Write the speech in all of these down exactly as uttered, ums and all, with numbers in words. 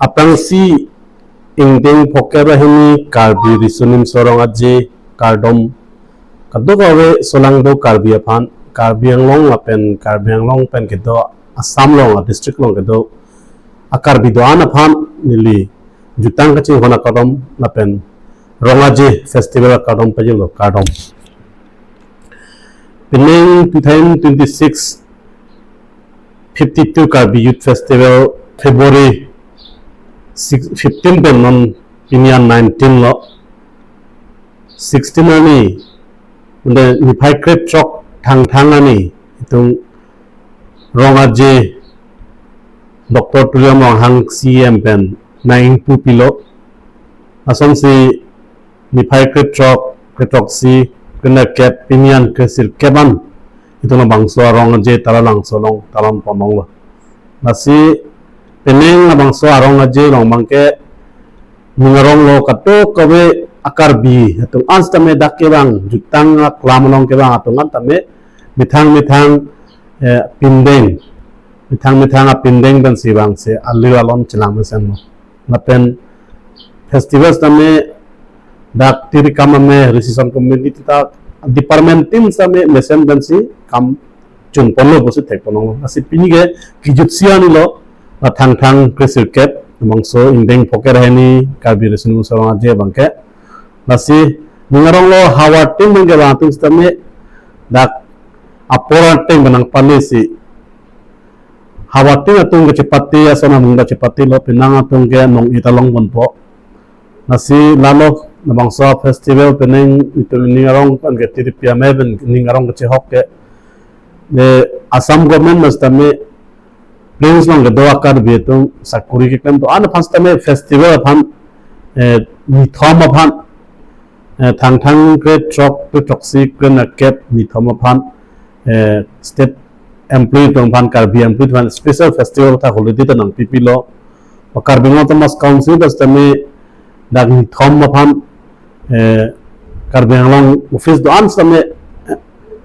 Aphrangsi ingdeng phoker ra hini Karbi Riso Nimso Rong Aje kardom kadokave solangdo Karbi aphan, Karbi Anglong lapen Karbi Anglong pen kedo Assam along a district along kedo a Karbi do-an aphan neli jutang kachinghon akardom lapen Rong Aje festival akardom pajirlo, kardom. Pining two thousand twenty-six fifty-two Karbi Youth Festival February six, fifteen pen non pini an nineteen lo, sixteen arni, mane niphai krethrok Thangthang arni itum Rong Aje Doctor Tuliram Ronghang C E M pen nangpu pilo. Asonsi niphai krethrok, krethroksi, krethrok kep, pini an kresirkep an itum labangso Rong Aje Taralangso along talon ponlonglo. Lasi pining labangso Rong Aje along abangke ning aronglo kadokave a Karbi atum an sitame dak kevang, jutang aklam along kevang atum an tame methang methang, eh, pindeng, methang methang a pindeng pensi vangsi alir alon chelang mesenlo. Lapen festival tame dak tiri kam ame, Riso Nimso Rong Aje community ta department team tame mesen pensi kam chun ponlo pusi thek ponlonglo. Lasi pini ke kijutsi arni lo, la Thangthang kresirkep, labangso ingdeng phoker ra hini Karbi Riso Nimso Rong Aje abangke. Lasi ning aronglo havar tin abangke bang atum sitame dak apor ateng benang pali si havar tin atum kechepate ason amung ta chepatelo, penang atum ke nong-e ta long ponpo. Lasi lalo labangso festival pining itum ning arong pen ke tiri pi ame pen ning arong kechehok ke, eh, Assam government mas tame plains along kedo a Karbi atum sakori keklem do-an aphan sitame festival aphan, eh, nithom aphan, eh, Thangthang krethrok, krethroksi, krethrok kep, nithom aphan, eh, state employee atum aphan, Karbi employee atum aphan special festival ta holiday ta nangpi pilo. O Karbi Anglong Autonomous Council ta sitame dak nithom aphan, eh, Karbi Anglong office do-an sitame, eh,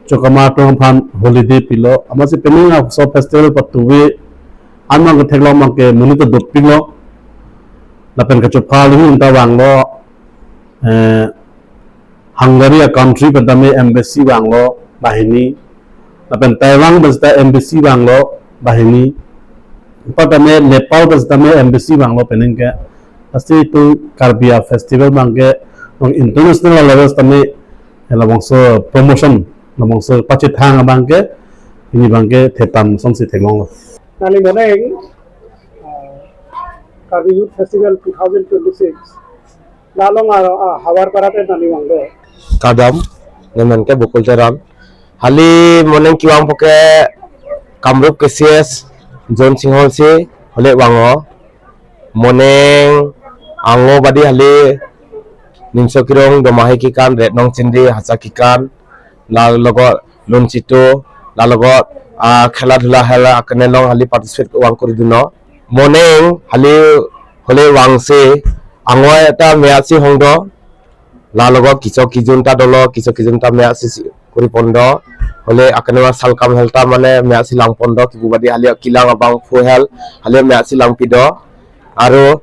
chokama atum aphan holiday pilo. Amatsi pining labangso festival patuve an abang ketheklong abangke monit ta dopiklo. Lapen kachopha lihin ta vanglo, eh, Hungary a country pen tame embassy vanglo banghini. Lapen Taiwan pen sita embassy vanglo banghini. Anparta tame Nepal pen sitame embassy vanglo pining ke. Lasi itum Karbi a festival abangke nong international level tame labangso promotion, labangso pachethang abangke, pini abangke thetan asonsi theklonglo. Nangli moning, ah, Karbi Youth Festival two thousand twenty-six. La along a, a, havar para pen nangli vanglo. Kardom, nemen ke Bokul Teron. Hali moning kevangpo ke Kamrup K C S Zone Singhol si hole vango. Moning ango badi hali Nimso Kirung Domahi Kikan, Ret Nong Chindi Hacha Kikan, la logot Lun Chitu, la logot, ah, khela dhula hela akene along hali participate vang kori dunlo. Moning hali hole vangsi ango ta me-at si hong do. La logot kichok kijun ta dolo, kichok kijun ta me-at si si kori pon do. Hole akene ma salkam hel ta mane me-at si lang pon do, kipu badi hali kelang abangphu hel, hali me-at si langpi do. Aro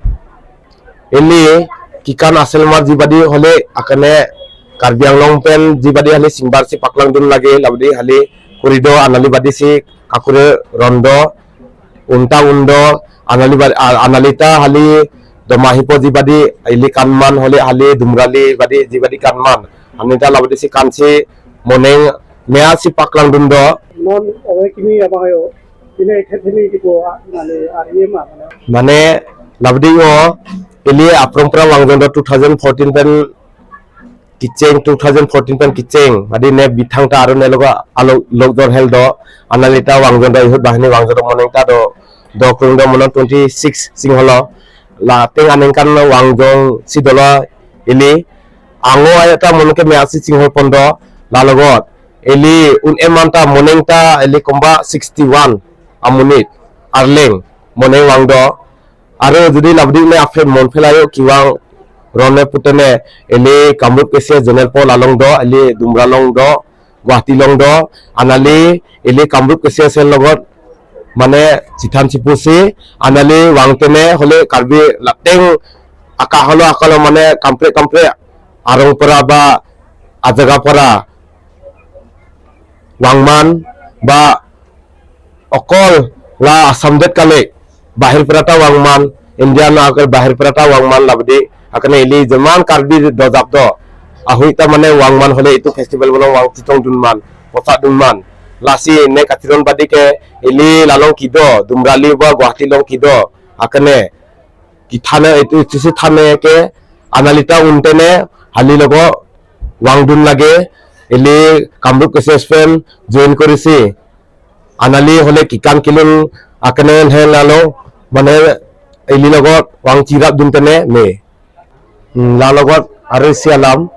ili Kikan Aselmar ji badi hole akene Karbi Anglong pen ji badi hali singbar si paklang dun lage, la badi hali kori do, anali badi si kakure ron do, unta un do, anali ba-, a-, anali ta hali Domahipo ji badi ili kanman, hole hali Dumrali badi ji badi kanman. Anita la badi si kansi moning me-at si paklang dun do. Non awe kimi abang ayo. Ini kethini kipu, ah, nangli R E M, ah, mane. Mane, la badi o, ili aphrang phrang vangdun do two thousand fourteen pen kecheng, two thousand fourteen pen kecheng. Adi ne bithang ta aro ne logo alo lockdown hel do. Anali ta vangdun do, ihut banghini vangdun do, moning ta do, do krung do, moning twenty-six singholo. La ateng aningkan lo vangdun si dolo ili. Ango ayo ta moning ke me-at si chinghon pon do, la logot. Ili un-e man ta moning ta ili komba sixty-one amonit arleng moning vang do. Aro jodi la badi ne aphe mon phela yo kevang ron ne putene ili Kamrup K C S Zonal po la along do, ili Dumra along do, Guwahati along do, anali ili Kamrup K C S logot mane chethan chepusi anali vangtene hole Karbi lateng akaholo akaholo mane kaprek kaprek arong para ba ajaga para vangman ba okol la Assam det kali, bahir para ta vangman, India na okol bahir para ta vangman labdi, akane ili jeman Karbi dojap do, ahui ta mane vangman hole itum festival bolong vang chetong dunman, posa dunman. Lasi ne kachiron badi ke ili lalong kedo, Dumrali ba Guwahati along kedo, akane kethan-e itum isi than-e ke anali ta untene hali logo vangdun lage, ili Kamrup K C S pen join korisi. Anali hole kekan kelun akene he lalo mane ili logot vang cherap duntene me. Hmm, la logot aro isi alam.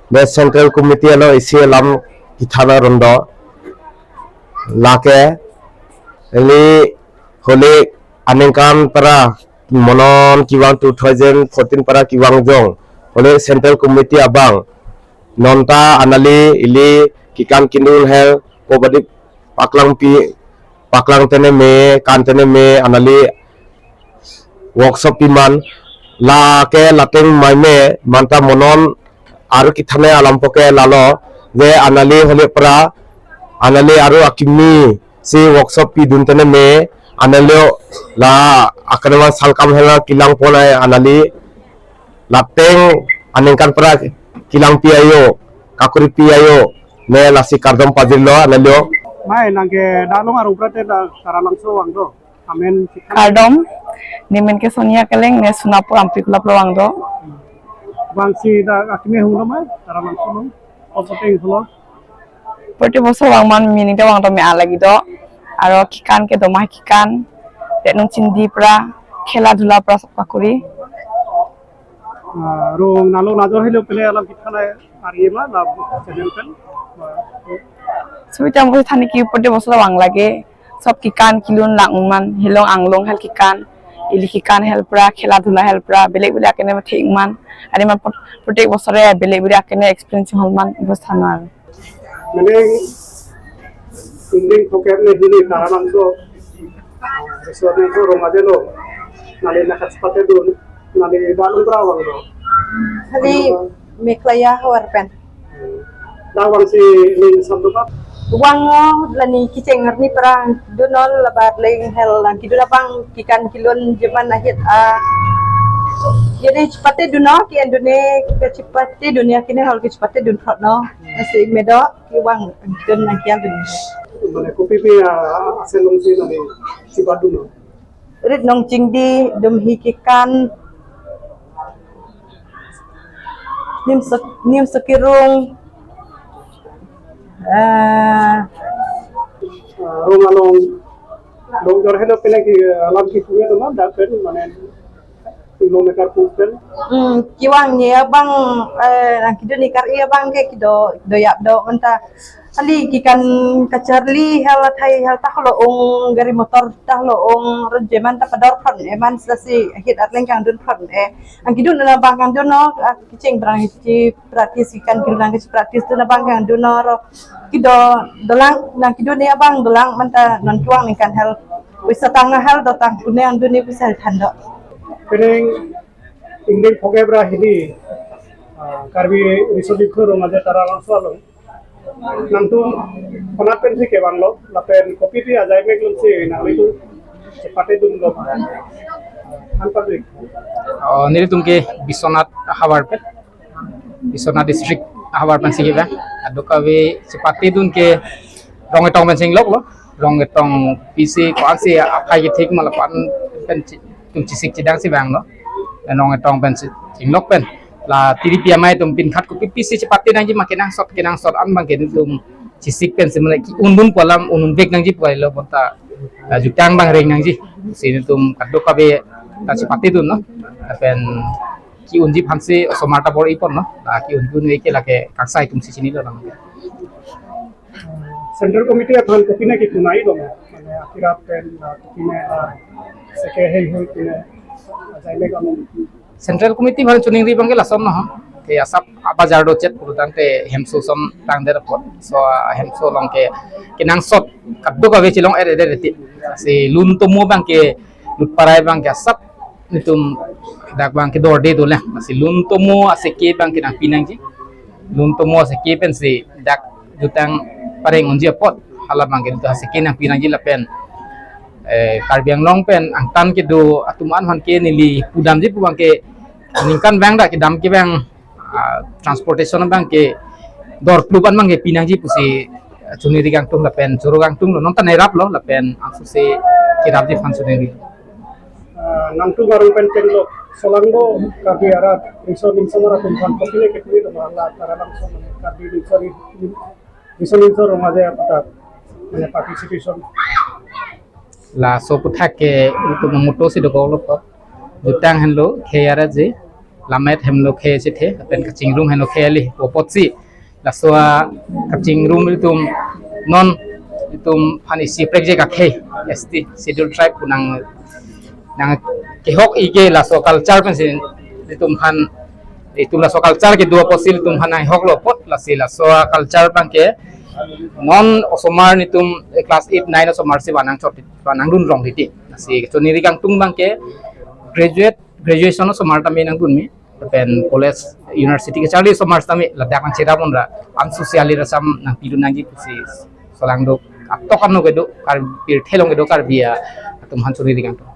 The Central Committee alo isi alam kethan aron do. Lake ili hole aningkan para monon kevang two thousand fourteen para kevang jong hole Central Committee abang nonta anali ili kekan kelun hel ko badi paklangpi, paklangtene me, kantene me anali workshop piman, lake lateng mai me manta monon aro kethan-e alam poke lalo je anali hole para anali aro akimi si workshop piduntene me anali la akadama salkam hela kelang ponai anali lateng aningkan para kelangpi ayo, kakuripi ayo, ne lasi kardom pajirlo anali. Mai nangke dalong arong prate da Taralangso vang do. Amen. Kardom, nemen ke Sonia Keleng, ne Sonapur Ampikulap lo vang do. Vangsi da akimi hung do mai Taralangso lo. Opoteng lo. Proti bosor vangman meaning te vang do me alagi do. Aro kekan ke domai kekan. Te nung chindi pra, khela dhula pra sab kakuri. Ah, rong nalo najor helo pele alam kethan-e arye ma la channel pen. Suita mo thani ke proti bosor vang lage. Sab kekan kelun lang-un man, helong anglong hel kekan, ili kekan hel pra, khela dhula hel pra, belek belek akene mathe-ik man, adi man prot-, protect bosore belek belek akene experience hol man bos thanar. Mane, Indian pocket ne hini Taralangso, resort ne so rong aje lo, nali nakat sepate dun, nali dalung pra vang lo. Hali Meghalaya havar pen. Dak vangsi ning samdupa. Vang o lani kecheng arni parang dunol labar leng hel lang kedun abang kekan kelun jeman ahit a. Jadi chepate dunol ke andune ke chepate dunia kini hal ke chepate dun thot no. Asi medo ke vang dun nang kial dun. Mane kopi pi aselong si nali chepat dunol. Rit nong chingdi, dumhi kekan, nim sek-, nim sekirung. Ah, rong along, long jor helo pele ke alam ke kuya teman dak pen mane kilometer pu pen. Hmm, kevang ne abang, eh, nang kedun ne kar-e abang ke kedo, doyap do menta. Hali kekan kacharli hel athai hel ta holo ong gari motor ta holo ong ron jeman ta pador phon e man sasi hit arleng kangdun phon e. Ang kedun na bang kangdun no, ah, kecheng brang hichi practice kekan kedun ang hichi practice tu na bang kangdun no ro kedo dolang nang kedun ne abang dolang menta non tuang ningkan hel. Pisa tang na hel do tang kune angdun ne pisa hel than do. Pening ingdeng phoge bra hini, ah, Karbi Riso Diphru Rong Aje Taralangso along. Nangtum konat pensi kevang lo, lapen kopi pi ajai mek lom si nanglitum chepate dun lo. Anpar dik. Oh, nelitum ke Biswanath havar pen. Biswanath district havar pensi kevang. Ado kave chepate dun ke Rong Etong pensi inglok lo. Rong Etong pisi ko-ansi aphai kethik ma lapu-an pen chi-, tum chesik chedang si vang lo. Rong Etong pensi inglok pen. La tiri pi amei atum pinkhat kopi pisi chepate nangji ma kenangsot kenangsot an abang ke tum chesik pensi mane ke-un dun pu alam un-un vek nangji pu lo bonta, ah, jutang bang reng nangji. Si nelitum kadokave ta chepate dun lo. Lapen ke-unji aphansi osomar ta bor-i pon lo. La ke-un dun ve ke lake kangsai atum si chinilo nang. Central Committee aphan kopine kekunai lo, mane akirap pen, ah, kopine, ah, seke hei hei pine ajai mek among. Central Committee aphan choningri abang ke lason no. Te asap abazar do chet pulotangte hemso som tangdet apot. So, ah, hemso along ke kenangsot kadokave chelong-et-et ti. Si lun tomo abang ke lut parai abang ke asap nelitum dak abang ke dorde dolang. Si lun tomo aseke abang ke nangpi nangji. Lun tomo aseke pensi dak jutang pareng unji apot hala abang ke aseke nangpi nangji lapen, eh, Karbi Anglong pen angtan kedo atum an aphan ke neli pudamji pu abang ke ningkan abang dak kedam ke abang, ah, transportation abang ke dor klub an abang ke pi nangji pusi, ah, choningri kangtung lapen choro kangtunglo, non ta neraplo lapen angsose kerapji aphan choningri. Ah, nangtum arong pen tenlo Solangdo Karbi arat riso nimso arat atum aphan kopine kepu do ma la Taralangso Karbi riso ni riso nimso rong aja aputhak mane participation. Laso aputhak ke itum moto si dokoklo po. Jutang henlo khei arat ji, lammet hemlo khei chethe, lapen kachingrum henlo khei ali, apotsi laso akachingrum itum non itum aphan isi prekjak akhei S T Schedule Tribe pu nang nangkehok-ik ke laso culture pensi itum aphan, itum laso culture kedo apotsi itum aphan nanghoklo apot, lasi laso culture abang ke non osomar nelitum class eight nine osomar si vanangchot vanangdun rong titi. Lasi choningri kangtung abang ke graduate, graduation osomar tame nangdunme, lapen college, university kacharli osomar tame ladak nangcherap unra angsose alir asam nangpidun nangji pusi Solangdo atok ano kedo Karbi, pirthe along kedo Karbi atum aphan choningri kangtung.